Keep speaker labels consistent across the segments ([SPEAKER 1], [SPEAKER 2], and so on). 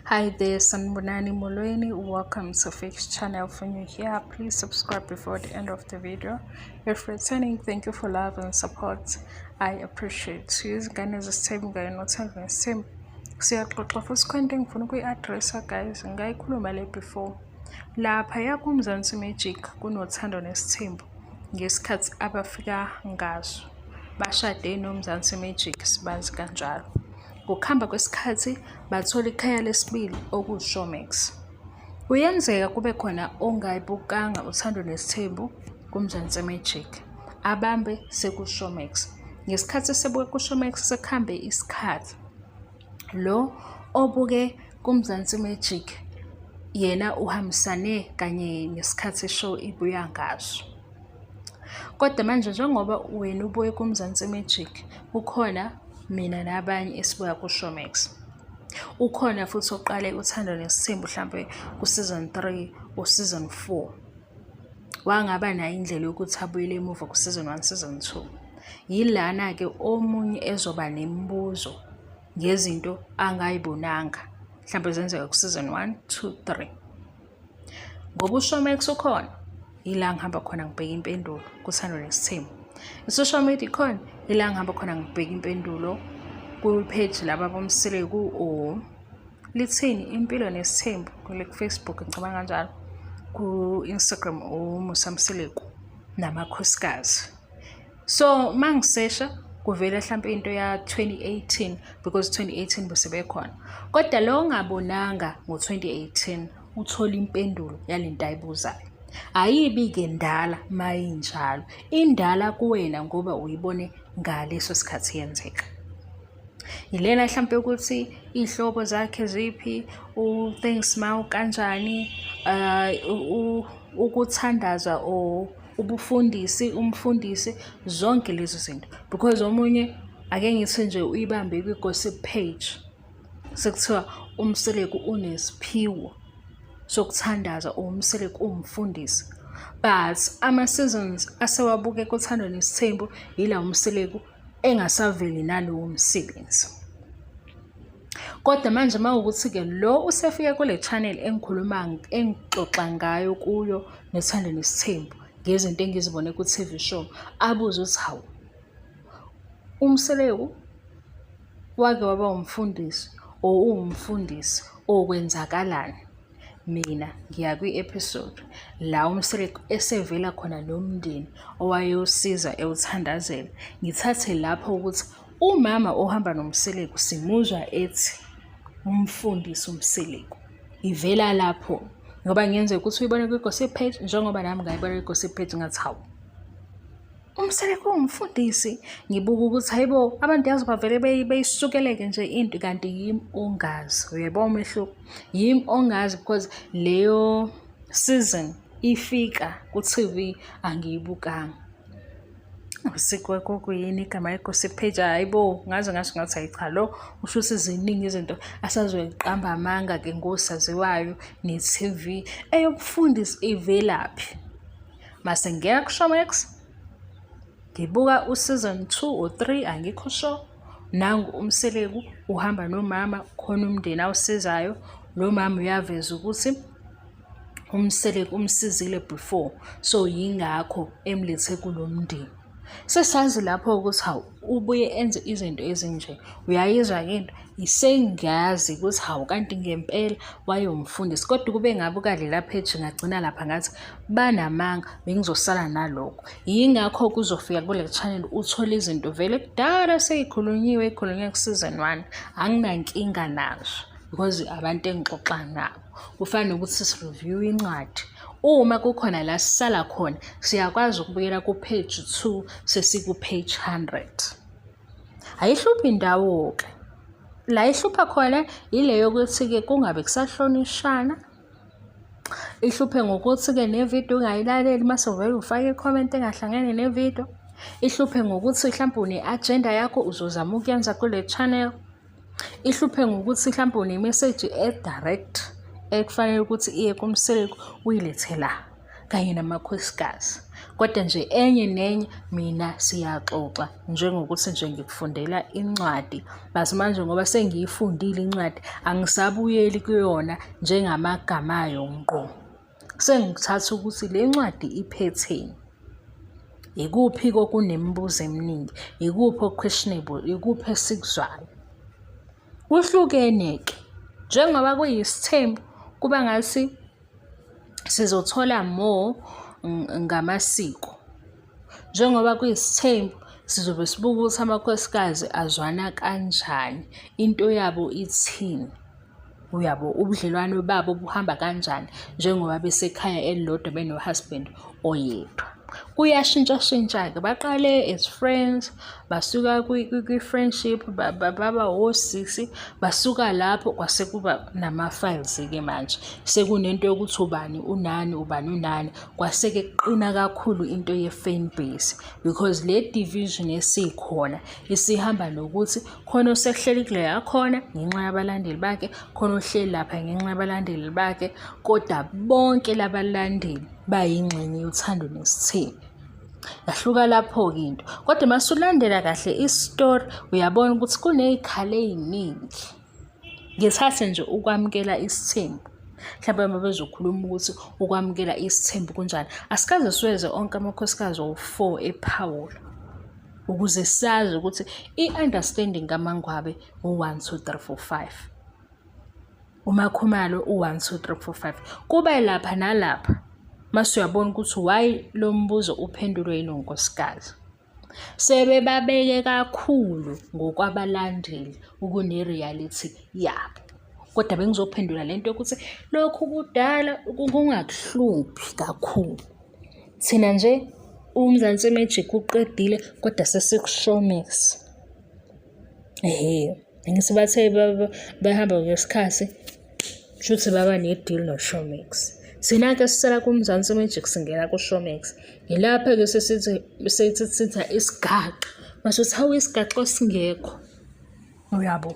[SPEAKER 1] Hi there, Sanibonani Molweni. Welcome to Fix Channel. For new here, please subscribe before the end of the video. If returning, thank you for love and support. I appreciate you. Izingane zesithembu kanye nothando nesithembu. Siyaxoxa futhi khona into engifuna ukuyi-addressa guys, ngayikhuluma le before. Laphaya kuMzansi Magic kunothando nesithembu ngesikhathi abafika ngaso. Bashade noMzansi Magic sibazi kanjalo. Ngokuhamba kwesikhathi bathola ikhaya lesibili okuwuShowmax. Kuyenzeka kube khona ongayibukanga Uthando Nesithembu kuMzansi Magic, abambe sekuShowmax. Ngesikhathi esebuke kuShowmax sekuhambe isikhathi. Lo obuke kuMzansi Magic yena uhambisane kanye nesikhathi ishow ibuya ngaso. Kodwa manje njengoba wena ubuye kuMzansi Magic, kukhona mina nabanye esibuya kuShowmax. Ukhona futhi oqale Uthando Nesithembu hlampe ku-season 3 or season 4. Wangaba nayo indlela yokuthi abuyele emuva ku-season 1, season 2. Yilana-ke omunye ezoba nemibuzo ngezinto angayibonanga hlampe zenzeka ku-season 1, 2, 3. Ngoba uShowmax ukhona, ila ngihamba khona ngibheka impendulo kuThando Nesithembu. I-social media ikhona, ila ngihamba khona ngibheka impendulo kwi-page laba boMseleku or lithini impilo nesithembu kule ku-Facebook ngicabanga kanjalo, ku-Instagram uMusa Mseleku namakhosikazi. So uma ngisesha kuvela hlampe into ya-2018 because 2018 bese bekhona. Kodwa lo ongabonanga ngo-2018 uthola impendulo yalento ayibuzayo. Ayibi-ke ndala mayinjalo, indala kuwena ngoba uyibone ngaleso sikhathi yenzeka. Yilena hlampe ukuthi iy'hlobo zakhe ziphi, u-thanks ma ukanjani, ukuthandaza or ubufundisi, umfundisi, zonke lezo zinto. Because omunye ake ngithi nje uyibambe kwi-gossip page, sekuthiwa uMseleku unesiphiwo sokuthandaza or uMseleku uwumfundisi. But ama-seasons asewabuke kuThando Nesithembu yila uMseleku engasaveli nalowo msebenzi. Kodwa manje uma ukuthi-ke lo usefike kule channel engikhuluma engixoxa ngayo kuyo noThando Nesithembu ngezinto engizibone ku-TV show, abuze ukuthi hawu, uMseleku wake waba umfundisi or uwumfundisi or kwenzakalani? Mina ngiya kwi-episode la uMseleku esevela khona nomndeni owayewusiza ewuthandazela. Ngithathe lapho ukuthi umama ohamba noMseleku simuzwa ethi umfundisi uMseleku. Ivela lapho ngoba kungenzeka ukuthi uyibone kwi-gossip page njengoba nami ngayibona kwi-gossip page ngathi hawu, uMseleku uwumfundisi. Ngibuka ukuthi hayibo abantu yazi bavele beyisukeleke nje into kanti yimi ongazi. Uyayibona umehluko? Yimi ongazi because leyo season ifika ku-TV angiyibukanga. Kuyini igama le-gossip page? Hhayi bo, ngaze ngasho ngathi hhayi cha lo usho ukuthi ziningi izinto asazoyiqamba amanga-ke ngosaziwayo ne-TV. Eyobufundisi ivelaphi? Mase ngingena kuShowmax ngibuka u-season 2 or 3 angikho sure. Nangu uMseleku uhamba nomama khona umndeni awusizayo. Lo mama uyaveza ukuthi uMseleku umsizile before, so yingakho emlethe kulo mndeni. Sesazi lapho ukuthi hawu ubuye enze izinto ezinje. Uyayizwa-ke into? Sengiyazi ukuthi hawu kanti ngempela wayewumfundisi. Kodwa ukube ngabuka lela page ngagcina lapha ngathi banamanga bengizosala nalokho. Yingakho kuzofika kule channel uthole izinto vele kudala sey'khulunyiwe, y'khulunywe ku-season one. Anginankinga nazo because abantu engixoxa nabo. Kufana nokuthi si-review incwadi. Uma kukhona la sisala khona siyakwazi ukubuyela ku-page 2 sesiku-page 100. Ayihluphi indawo-ke. La ihlupha khona ile yokuthi-ke kungabe kusahlonishana. Ihluphe ngokuthi-ke nevidiyo ungayilaleli mase uvele ufake i-comment engahlangene nevidiyo. Ihluphe ngokuthi mhlampe une-agenda yakho uzozama ukuyenza kule channel. Ihluphe ngokuthi mhlampe une-message e-direct ekufanele ukuthi iye kuMseleku uyilethe la kanye namakhosikazi. Kodwa nje enye nenye mina siyaxoxa njengokuthi nje ngikufundela incwadi. But manje ngoba sengiyifundile incwadi angisabuyeli kuyona njengamagama ayo ngqo. Sengithatha ukuthi le ncwadi iphetheni. Ikuphi kokunemibuzo eminingi, ikuphi oku-questionable, ikuphi esikuzwayo. Kuhlukene-ke, njengoba kuyisithembu kuba ngathi sizothola more ngamasiko. Njengoba kuyisithembu sizobe sibuka ukuthi amakhosikazi azwana kanjani, into yabo ithini. Uyabo, ubudlelwano babo buhamba kanjani njengoba besekhaya elilodwa beno-husband oyedwa. Kuyashintshashintsha-ke, baqale as friends, basuka kwi-friendship baba osisi, basuka lapho kwase kuba nama-files-ke manje. Sekunento yokuthi ubani unani, ubani unani, kwase-ke kuqina kakhulu into ye-fan base because le division esikhona isihamba nokuthi khona osehleli kuleya khona ngenxa yabalandeli bakhe, khona ohleli lapha ngenxa yabalandeli bakhe, kodwa bonke labalandeli bayingxenye yothando nesithembu. Yahluka lapho-ke into. Kodwa uma usulandela kahle isitori uyabona ukuthi kuney'khala ey'ningi. Ngithathe nje ukwamukela isithembu. Mhlawumbe uma bezokhuluma ukuthi ukwamukela isithembu kunjani. Asikaze siweze onke amakhosikazi owu-four ephawula. Ukuze sazi ukuthi i-understanding kaMangwabe u-one, two, three, four, five. UMakhumalo u-one, two, three, four, five. Kube lapha nalapha mase uyabona ukuthi why lo mbuzo uphendulwe yilo nkosikazi. Sebebabeke kakhulu ngokwabalandeli ukune-reality yabo. Kodwa bengizophendula le nto yokuthi lokhu kudala kungakuhluphi kakhulu. Thina nje uMzansi Magic uqedile kodwa sesiku-Showmax. Ehhe, angithi bathe behamba ngesikhathi shuthi baba ne-deal no-Showmax. Thina-ke sisala kuMzansi Magic singena ku-Showmax. Yilapho-ke sesithi sesithatha isigaxa. Mase uthi hawu isigaxa singekho. Uyabo?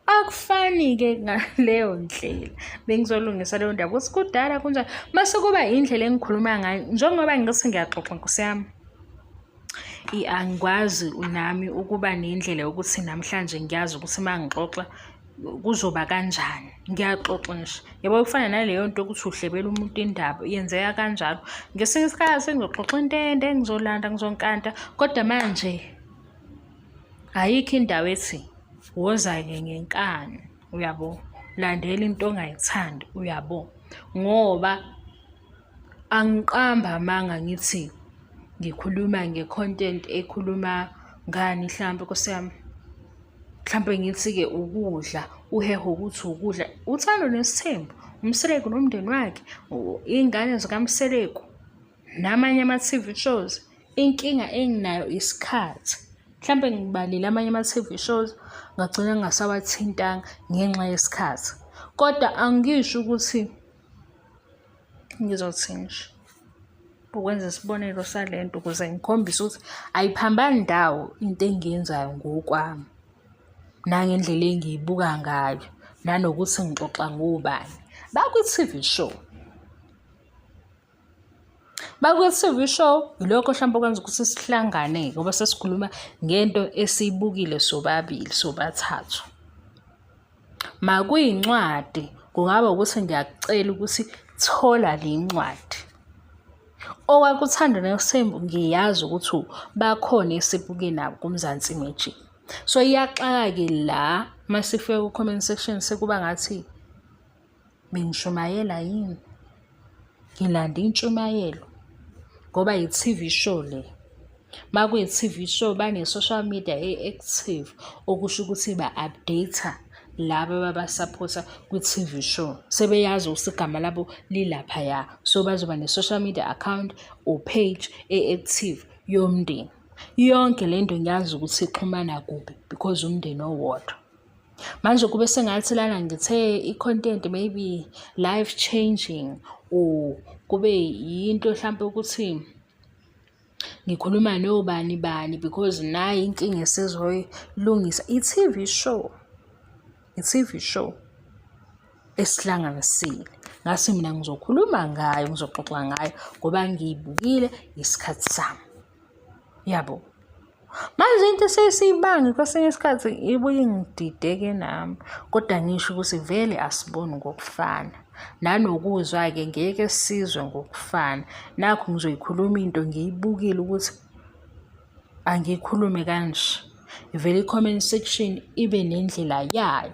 [SPEAKER 1] Akufani-ke ngaleyo ndlela. Bengizolungisa leyo ndaba ukuthi kudala kunjani. Mase kuba indlela engikhuluma ngayo njengoba ngithi ngiyaxoxa nkosi yami. Angikwazi nami ukuba nendlela yokuthi namhlanje ngiyazi ukuthi uma ngixoxa kuzoba kanjani. Ngiyaxoxa nje. Yabo kufana naleyo nto yokuthi uhlebela umuntu indaba, yenzeka kanjalo. Ngesinye isikhathi ngizoxoxa into ende, ngizolanda, ngizonkanta, kodwa manje ayikho indawo ethi woza-ke ngenkani, uyabo? Landela into ongayithandi, uyabo? Ngoba Angiqambi amanga ngithi ngikhuluma nge-content ekhuluma ngani hlampe Nkosi yami. Mhlampe ngithi-ke ukudla, uheho ukuthi ukudla. Uthando nesithembu, uMseleku nomndeni wakhe, iy'ngane zikaMseleku, namanye ama-T_V shows. Inkinga enginayo isikhathi. Mhlampe ngibalile amanye ama-T_V shows ngagcina ngingasawathintanga ngenxa yesikhathi. Kodwa angisho ukuthi Ngizothi nje ukwenza isibonelo sale nto ukuze ngikhombise ukuthi ayiphambani ndawo into engiyenzayo ngokwami nangendlela engiyibuka ngayo nanokuthi ngixoxa ngobani. Bakwi-T_V show, bakwi-T_V show yilokho hlampe okwenza ukuthi sihlangane-ke ngoba sesikhuluma ngento esiyibukile sobabili sobathathu. Makuyincwadi kungaba ukuthi ngiyakucela ukuthi thola le ncwadi. Owakho uThando Nesthembu ngiyazi ukuthi bakhona esibuke nabo kuMzansi Magic. So iyaxaka-ke la masifika ku-comment section sekuba ngathi bengishumayela yini? Ngilanda intshumayelo ngoba i-T_V show le. Uma kuyi-T_V show bane-social media e-active, okusho ukuthi ba-update-a laba ababasaphotha kwi-T_V show. Sebeyazi ukuthi igama labo lilaphaya, so bazoba ne-social media account or page e-active yomndeni. Yonke le nto ngiyazi ukuthi ixhumana kuphi because umndeni owodwa. Manje kube sengathi lana ngithe i-content maybe life changing or kube yinto hlampe ukuthi ngikhuluma nobani bani because nayi inkinga esizoyilungisa. I-T_V show, i-T_V show. esihlanganisile. Ngase mina ngizokhuluma ngayo, ngizoxoxa ngayo ngoba ngiyibukile isikhathi sami. Yabo. Manje into esesiyibange kwesinye isikhathi ibuye ingidideke nami, kodwa ngisho ukuthi vele asiboni ngokufana. Nanokuzwa-ke ngeke sizwe ngokufana. Nakhu ngizoyikhuluma into ngiyibukile ukuthi angiyikhulume kanje. Ivele i-comment section ibe nendlela yayo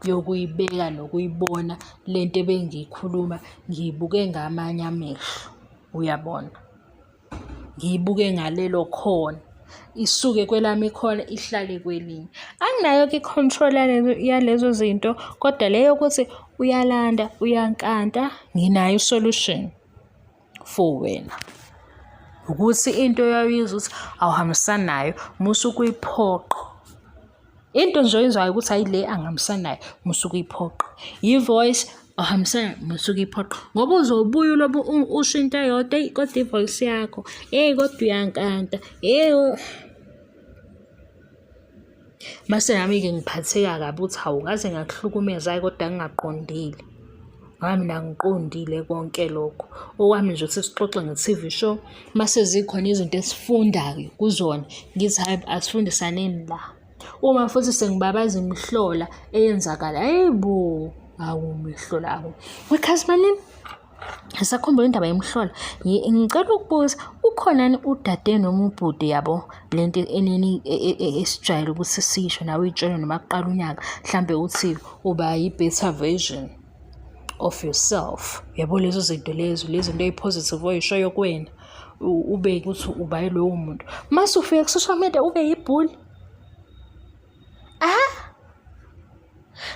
[SPEAKER 1] yokuyibeka nokuyibona le nto ebengiyikhuluma ngiyibuke ngamanye amehlo, uyabona? Ngiyibuke ngalelo khona. Isuke kwelami ikhona ihlale kwelinye. Anginayo-ke i-control yalezo zinto, kodwa le yokuthi uyalanda, uyankanta, nginayo i-solution for wena. Ukuthi into oyayizwa ukuthi awuhambisani nayo, musa ukuyiphoqa. Into nje oyizwayo ukuthi hhayi le angihambisani nayo, musa ukuyiphoqa. I-voice awuhambisani, musa ukuyiphoqa. Ngoba uzobuya ulobe usho into eyodwa, eyi kodwa i-voice yakho, eyi kodwa uyankanta, eyi. Mase nami-ke ngiphatheka kabi ukuthi hawu ngaze ngakuhlukumeza hhayi kodwa ngingaqondile. Ngoba mina angiqondile konke lokho. Okwami nje ukuthi sixoxe nge-T_V show, mase zikhona izinto esifundayo kuzona, ngithi hhayi asifundisaneni la. Uma futhi sengibabaza imihlola eyenzakala, hhayi bo, awu imihlola awu. Wekhazimanini? Ngisakhumbula indaba yemihlola. Ngicela ukubuza, ukhona yini udade noma ubhuti yabo le nto enini esijwayele ukuthi siyisho nawe uy'tshele noma kuqala unyaka, mhlampe uthi uba yi-better version of yourself. Yabo lezo zinto lezo, lezi zinto ey'positive oy'shoyo kuwena, ube ukuthi uba yilowo muntu. Mase ufika ku-social media ube yibhuli. Ah!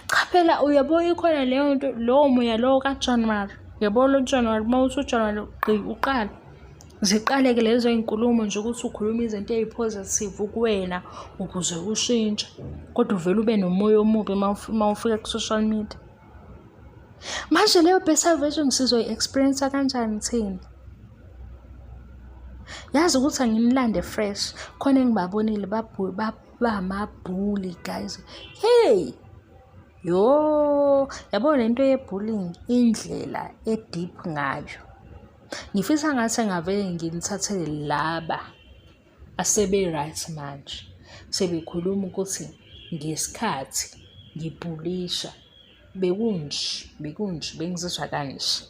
[SPEAKER 1] Cha phela uyabo ikhona leyo nto, lowo moya lowo kaJanuwari. Uyabo lo Januwari, uma uthi uJanuwari gqi uqala. Ziqale-ke lezo iy'nkulumo nje ukuthi ukhuluma izinto ey'positive kuwena ukuze ushintshe, kodwa uvele ube nomoya omubi uma ufika ku-social media. Manje leyo better version sizoyi-experience-a kanjani thina? Yazi ukuthi anginilande fresh, khona engibabonile bamabhuli guys. Hey! Yo, yabo le nto ye-bullying indlela e-deep ngayo. Ngifisa ngathi engavele nginithathele laba asebe-right manje, sebekhuluma ukuthi ngesikhathi ngibhulisha bekunje, bekunje, bengizizwa kanje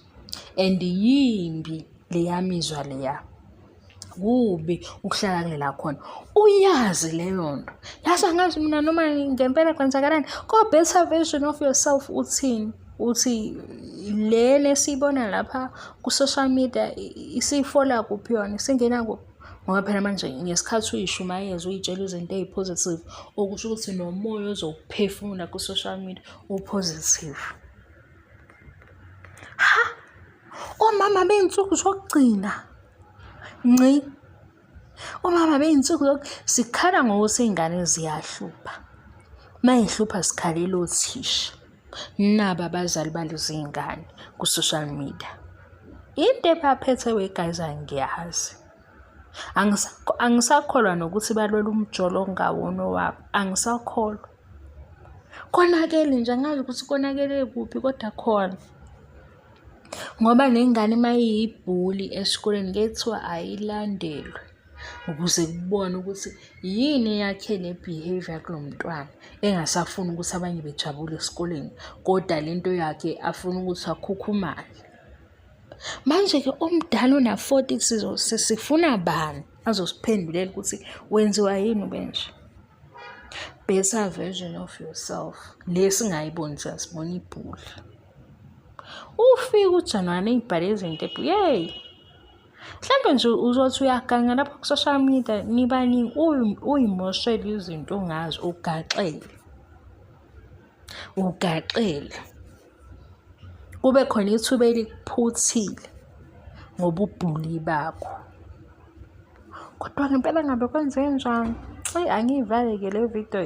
[SPEAKER 1] and yimbi leya mizwa leya. Kubi ukuhlala kulela khona. Uyazi leyo nto. Yazi angazi mina noma ngempela kwenzakalani. Ko-better version of yourself uthini? Uthi le esiyibona lapha ku-social media isifola kuphi yona, isingena kuphi? Ngoba phela manje ngesikhathi uyishumayeza uyitshela izinto ey'positive, okusho ukuthi nomoya ozowuphefumula ku-social media u-positive. Ha! Omama bey'nsuku zokugcina, nci. Omama bey'nsuku sikhala ngokuthi iy'ngane ziyahlupha. Uma y'hlupha sikhalela othisha. Naba abazali balezi y'ngane ku-social media. Into ebaphethe we guys angiyazi. Angisakholwa nokuthi balwela umjolo okungawona owabo, angisakholwa. Konakele nje angazi ukuthi konakele kuphi kodwa khona. Ngoba nengane uma iyibhuli esikoleni kuye kuthiwa ayilandelwe ukuze kubonwe ukuthi yini eyakhe le behaviour kulo mntwana engasafuni ukuthi abanye bejabule esikoleni, kodwa le nto yakhe afuna ukuthi akhukhumale. Manje-ke omdala ona-40 sifuna bani azosiphendulela ukuthi wenziwa yini ube nje? Better version of yourself, le esingayiboni thina sibona ibhuli. Ufike uJanuwari ey'bhale izinto yeyi. Mhlampe nje uzothi uyaganga lapha ku-social media nibaningi uy'moshele izinto ongazi ugaxele. Ugaxele. Kube khona ithuba elikuphuthile ngobubhuli bakho. Kodwa ngempela ngabe kwenzenjani? Eyi angiyivale-ke le video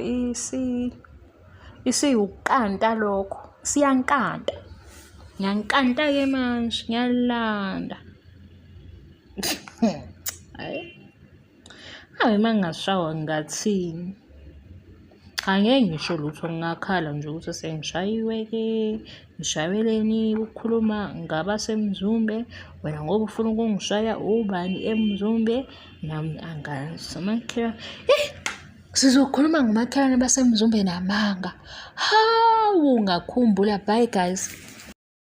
[SPEAKER 1] isiwukanta lokho, siyankanta. Ngiyankanta-ke manje, ngiyalanda. Hhayi. Hhayi uma ngingashawa ngingathini?
[SPEAKER 2] Cha ngeke ngisho lutho ngingakhala nje ukuthi sengishayiwe-ke, ngishayeleni ukukhuluma ngabaseMzumbe, wena ngoba ufuna ukungishaya ubani eMzumbe, nami angazi umakhelwane. Eh, sizokhuluma ngomakhelwane baseMzumbe namanga. Hawu ngakhumbula, bye guys.